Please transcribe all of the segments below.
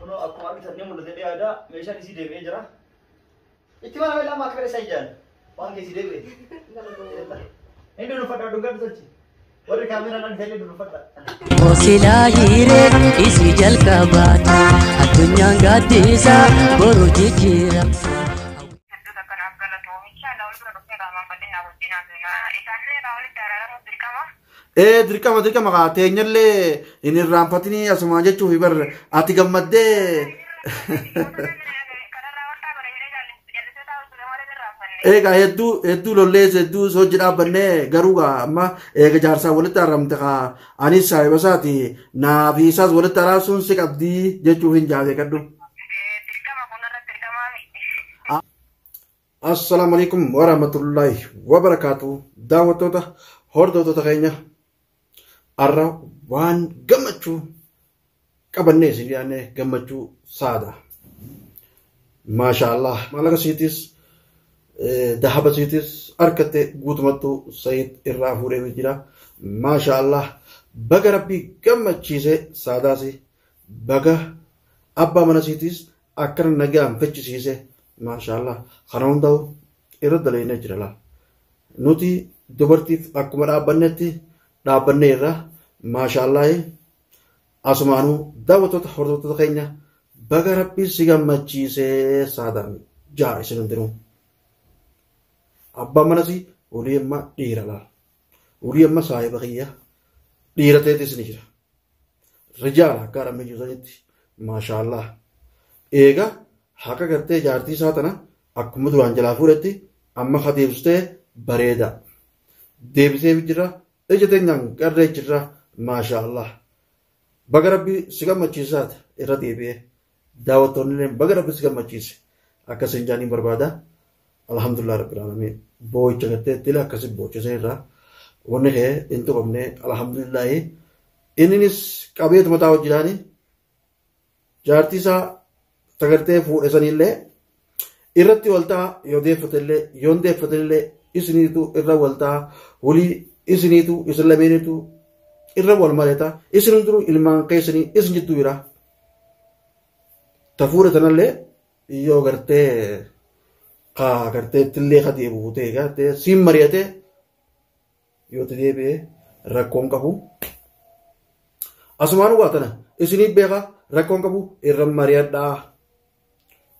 Kunoo akkuma argitan ni mul'ata jedhee yaada meeshaan isii deebi'ee jira. Itti mana lama akka fedhe isaa ijaan waan keessi deebi'e. Inni dhuunfadha dhugaa sochi. Warri kaameraan argitan dhuunfadha. Osilaa hiree isii jalqabaatu addunyaan gaaddisa boru jijjiiramsa. Hedduutu akkanaaf galatoomi. Inshallah wal bira dhufnee qaamaan bal'inaa wajjin haasofna. Isaanillee irraa walitti araaramuuf dirqama. Ee dirqama dirqama kaa teenyallee hin irraanfatinii asumaan jechuuf bar ati gammaddee Kanarraa wanta bara jedhee jallisee taa'u ture malee hin irraanfanne. Egaa hedduu hedduu lollees hedduu hojii dhaabbannee garuu gaa amma eega jaarsaa walitti araaramte kaa anis saahiba isaati naa fi isaas walitti araarsuun si qabdii jechuuf hin jaabeekadhu. Dirqama kun irratti dirqamaa miti. Assalaamu alaikum warahmatullahi wabarakaatu daawwattoota hordoftoota keenya har'a waan gammachuu qabannee isin dhiyaanne gammachuu saada. Maasha Allah maallaqa siitis dahaba siitis harkatte guutumattuu Sayid irraa fuudhee jira. Maasha Allah baga rabbii gammachiise saadaasi baga abbaa mana siitis akkana nagaan fichisiise maasha Allah kana hundaa'u irra dalaynee jira laa. Nuti dubartiif akkuma dhaabbannetti dhaabbannee irra maasha Allah asumaanuu daawwattoota hordoftoota keenya baga rabbii si gammachiisee saadaan jaa isin hundinuu. Abbaan manasi olii amma dhiira laal. Olii amma saahiba kiyya dhiira ta'etis ni jira. Rijaala akka haadha miyyuu maasha Allah. Eega haqa gartee jaartii isaa tana akkuma duraan jalaa fuudhetti amma ka deebistee bareeda. Deebisee jira ija teenyaan qarree jira maasha Allah. Baga rabbii si gammachiisaati irra deebi'ee daawwattoonni illee baga rabbi si gammachiise akkasiin jaaniin barbaada. Alhamdulillah rabbil alamin. Boo'icha gartee dila akkasi boochise irraa wanni kee hin tuqamne alhamdulillah. Inninis qabeetu mataa hojii jaartii isaa tagartee fuudhe sanillee irratti waltaa yoo deeffatellee yoo hin deeffatinillee isiniitu irra waltaa walii isiniitu isin lameenitu irra wal mari'ata isin hundinuu ilmaan keessanii isin jidduu jira. Ta fuudhe tanallee yoo gartee kaa gartee ittillee ka deebi'u ta'e gartee siin mari'ate yoo itti deebi'e rakkoon qabu. Asumaan waa tana isiniif beeka rakkoon qabu irra mari'adhaa.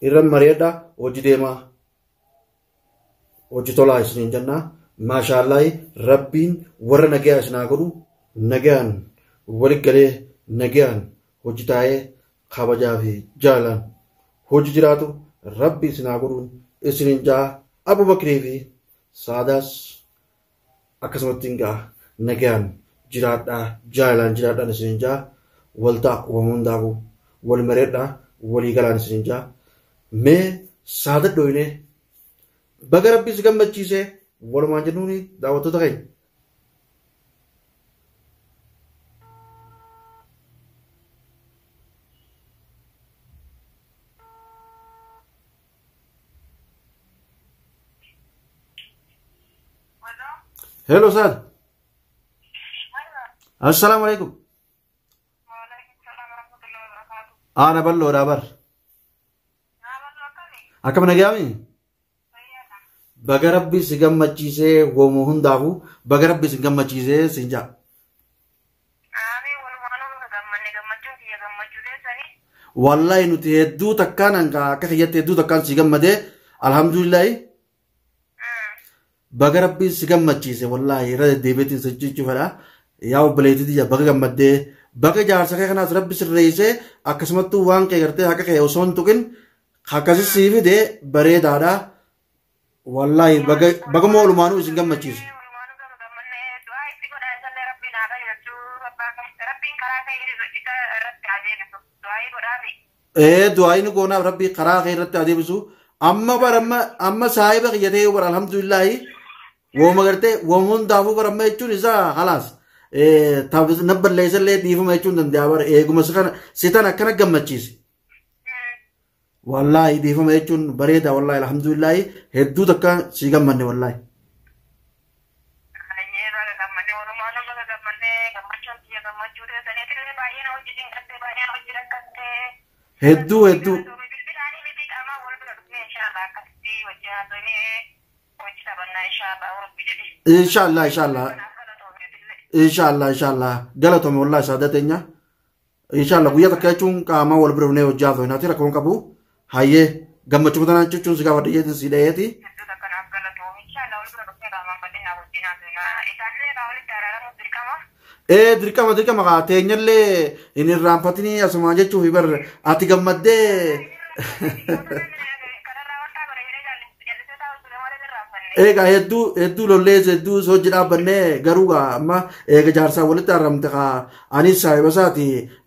Irra mari'adhaa hojii deemaa. Hojii tolaa isiniin jennaa. Maashaallahi rabbiin warra nagayaa isin haa godhu nagayaan wali galee nagayaan hojii taa'ee kabajaa fi jaalalaan hojii jiraatu rabbi isin haa godhuun isiniin jaa Abubakrii fi Saadaas akkasumatti hin ga'a nagayaan jiraadhaa jaalalaan jiraadhaan isiniin jaa waltaa waan hundaafuu wal mareedhaa walii galaan isiniin jaa mee saada dhoyinee baga rabbi si gammachiisee walumaan jennuuni daawwattoota keenya. Hello Saad. Assalaamu alaikum. Waalaikum salaam warahmatullahi wabarakatuh. Aana bal'oodhaa bar. Naa akkami? Akkam nagayaami? Fayyaadha. Baga rabbi si gammachiisee woomuu hundaafuu baga rabbi si gammachiisee siin jaa. Amiin walumaanuu nuti gammanne gammachuun kiyya gammachuu teessanii. Wallahi nuti hedduu takkaan hanga akka kiyyatti hedduu takkaan si gammadee alhamdulillahi baga rabbi si gammachiise wallahi irra deddeebiitiin si jechuu fedha. Yaa obboleettii tiyya baga gammaddee baga jaarsa kee kanaas rabbi sirreessee akkasumattuu waan kee gartee haqa kee osoo hin tuqin akkasi sii fide bareedaadha. Wallahi baga baguma walumaanuu isin gammachiise. Walumaanuu gama gammanne du'aa itti godhaa isallee rabbiin haa qajeelchu rabbiin karaa kee isa irratti haa deebisu du'aa godhaafi. Ee du'aa inni goonaaf rabbi karaa kee irratti haa deebisu. Amma bara amma amma saahiba kiyya ta'ee bara alhamdulillahi wooma gartee wooma hundaafuu bara amma jechuun isaa halaas. Na balleessallee dhiifama jechuun danda'a bara eeguma si kana si tan akkana gammachiise. Wallaahi dhiifama jechuun bareeda wallaahi alhamdulillahi hedduu takka si gammanne wallaahi. Ayyee baga gammanne walumaanuu baga gammanne gammachuun kiyya gammachuu teessanii illee baay'ee na hojii dinqattee baay'ee na hojii rakkattee. Hedduu hedduu. Inshallah inshallah. Inshallah inshallah. Galatoomi wallahi saada teenya. Inshallah guyyaa takka jechuun qaamaa wal bira dhufnee hojii haasofna. Ati rakkoon qabu. Hayyee gammachuu tanaan jechuun si gaafadha jeetiin si dhayeeti. Dirqama dirqama kaa teenyallee hin irraanfatinii asumaan jechuuf bar ati gammaddee. Egaa hedduu hedduu lollees hedduu hojii dhaabbannee garuu amma eega jaarsaa walitti arramte kaa anis saahiba isaati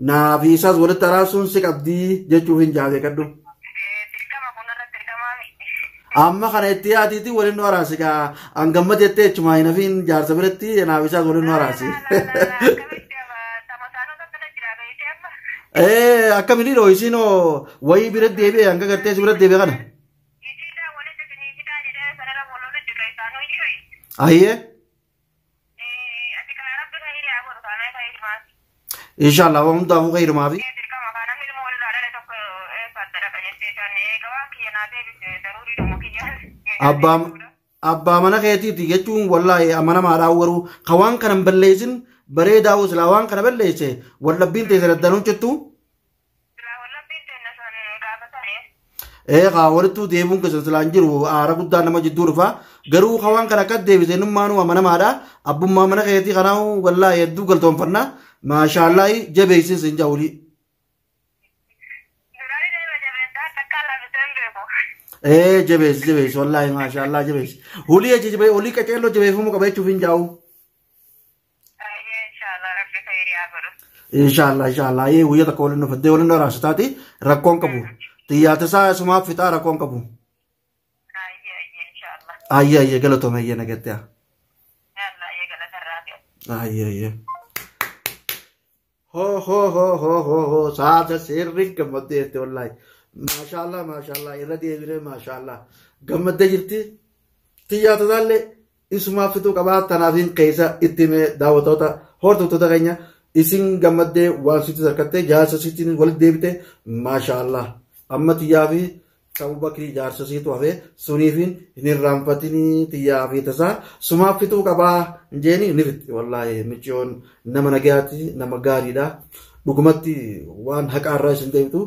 naa fi isaas walitti araarsuun si qabdii jechuuf hin jaate kadhu. Amma kana itti yaatiitii waliin nu araasi kaa an gammad jettee jechumaa hin hafiin jaarsa biratti naaf isaas waliin nu araasi. Akkamiin dhoo isiin wayii bira deebi'e hanga gartee si bira deebi'e kana. Ayyee. Inshallah waan hundaafuu khayrumaa fi. Abbaa mana keetiiti jechuun wallaahi amanamaadhaan garuu ka waan kana hin balleessin bareedaa silaa waan kana balleesse wallabbiin teessa daddanuun jettu. Kaa walittuu deemuun keessan silaa hin jiru aara guddaa nama jidduu dhufa garuu ka waan kana akka deebise nummaanuu amanamaadha abbummaa mana keetii kanaa wallaahi hedduu galtoonfanna maashaallahi jabeessin sin jaawulii. Jabeessi jabeessi wallaahi maashaallah jabeessi. Hulii jabeessi hulii qaceelloo jabeeffamuu qaba jechuuf hin jaa'u. Inshallah inshallah guyyaa tokko waliin dhufattee waliin araarsu taati rakkoon qabu. Xiyyaata isaa isumaaf fixaa rakkoon qabu. Ayyee ayyee galatoome ayyee nagattee. Ayyee ayyee. Ho ho ho ho ho ho saata sirri gammaddee jirti wallaahi. Maashaallah maashaallah irra deebinee maashaallah gammaddee jirti. Xiyyaata isaallee isumaaf fixuu qabaa tanaafiin keessa itti himee daawwattoota hordoftoota keenya isin gammaddee waan sitti sarkattee jaarsa sittiin walitti deebite maashaallah amma xiyyaa fi Abubakrii jaarsa siitu hafee suniifiin hin irraanfatinii xiyyaa fi tasaa sumaaf fixuu qabaa jeeni ni fixi wallaahi micciyoon nama nagayaati nama gaariidha dhugumatti waan haqaarraa isin deebitu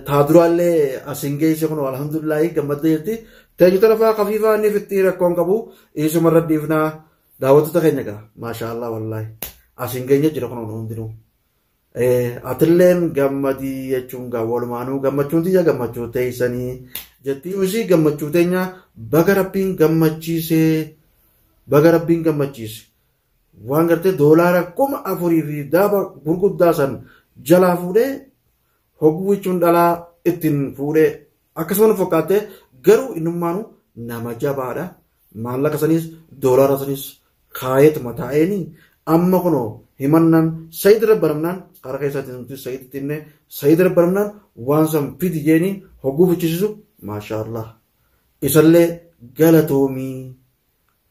taa duraallee asin geesse kun alhamdulillahi gammaddee jirti teenyu tarafaa kafiifaa ni fixi rakkoon qabu isumarra dhiifnaa daawwattoota keenya gaa maashaallah wallaahi asin geenye jira kun hundinuu. Atilleen gammadii jechuun gaa walumaanuu gammachuun tiyya gammachuu teessanii jettii isii gammachuu teenya baga rabbiin gammachiisee baga rabbiin gammachiise waan gartee doolaara 4000 fi daaba gurguddaa san jalaa fuudhee hogguu jechuun dhalaa ittiin fuudhee akkasuma fakkaattee garuu innummaanuu nama jabaadha maallaqa saniis doolaara saniis kaayetuma taa'eenii amma kunoo himannan sayid rabbaramnaan karaa keessatti nuti sayiditti himne sayid rabbaramnaan waan san fidi jeeni hogguu fichisiisu maashaallah isallee galatoomii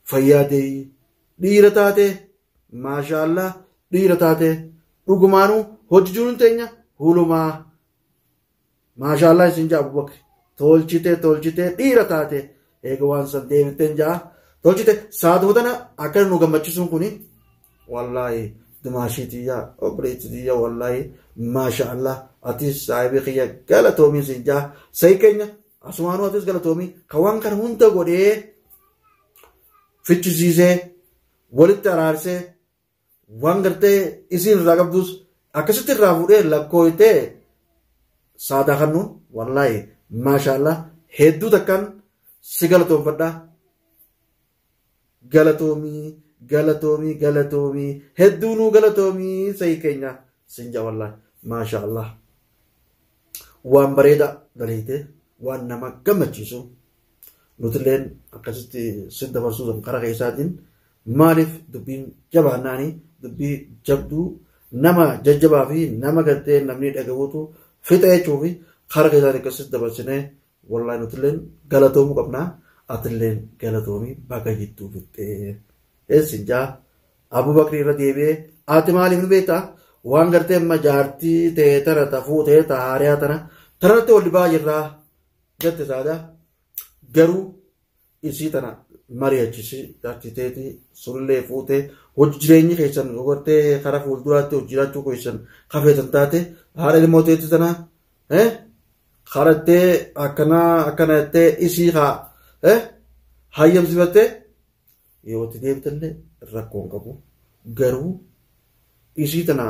fayyaadee dhiira taate maashaallah dhiira taate dhugumaanuu hojjechuun teenya hulumaa maashaallah isin jaa Abubakri tolchite tolchite dhiira taate eega waan san deebitteen jaa tolchite saaduu tana akka nu gammachiisuun kuni wallaahi dimaashiitiyya obboleettitiyya wallaahi maashaallah atis saahibii kiyya galatoomii isin jaa sayi keenya asumaanuu atis galatoomii ka waan kana hunda godhee fichisiisee walitti araarsee waan gartee isiin irraa qabdus akkasitti irraa fuudhee lakkooytee saadaa kannuun wallaahi maashaallah hedduu takkaan si galatoonfadha galatoomii galatoomii galatoomii hedduu nuu galatoomii sayi keenya sinja wallaahi maashaallah waan bareeda daleete waan nama gammachiisu nutilleen akkasitti sin dabarsuu karaa keessaatiin maaliif dubbiin jabaannaanii dubbii jabduu nama jajjabaa fi nama gartee namni dhagahuutu fixa jechuu fi karaa keessaatiin akkasitti dabarsinee wallaahi nutilleen galatoomuu qabnaa atilleen galatoomii bakka jittuu fixxee. Eessin jaa Abubakri irra deebi'ee ati maaliif nu beektaa Waan gartee amma jaartii ta'e tana tafuu ta'e haariyaa tana tanatti ol dhibaa jirraa jette Saadaa. Garuu isii tana mari'achisi jaartii ta'eeti sullee fuutee hojii jireenyi keessan gartee karaa fuulduraatti hojii jiraachuu keessan kafeetan taate haadha ilmoo ta'eeti tana karattee akkanaa akkana jettee isii haa hayyamsifattee yoo itti deebitellee rakkoo hin qabu. Garuu isii tana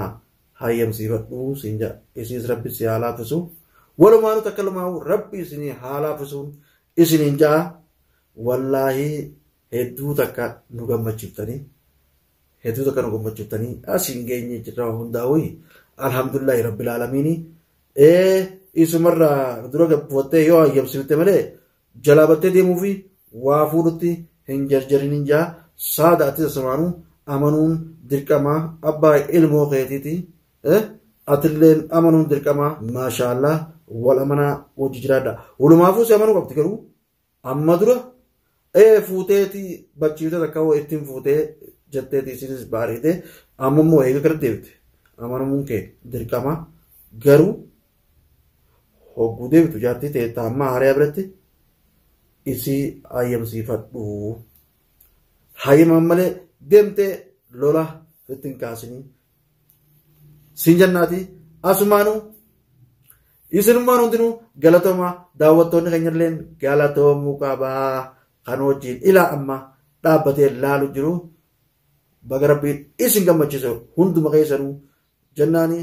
hayyamsiifadhuu siin jedha. Isiis rabbi si haa laaffisu. Walumaanuu takka lumaa'uu rabbi isinii haa laaffisuun isiniin ja'a. Wallaahi hedduu takka nu gammachiiftanii. Hedduu takka nu gammachiiftanii asiin geenye jirra hundaa'uu alhamdulillahi rabbil aalamiini. Isumarraa dura gabbufattee yoo hayyamsiifte malee jalaa battee deemuu fi waa fuudhutti hin jarjarin hin ja'a. Saada ati samaanuu amanuun dirqama abbaa ilmoo keetiiti. Atilleen amanuun dirqama maashaallah wal amanaa wajji jiraadha. Walumaafuu si amanuu qabdi garuu amma dura fuuteeti bachiifte takka hoo ittiin fuutee jetteeti isinis baariite amma immoo eega gara deebite amanamuun kee dirqama garuu hogguu deebitu jaartii ta'e amma hariyaa biratti isii hayyamsiifadhu. Hayyaman malee deemtee lola ittiin kaasinii. Siin jannaati asumaanuu isinummaan hundinuu galatooma daawwattoonni keenyalleen galatoomuu qabaa kan wajjin ilaa amma dhaabbatee laalu jiru baga rabbiin isin gammachiise hunduma keessanuu jennaani.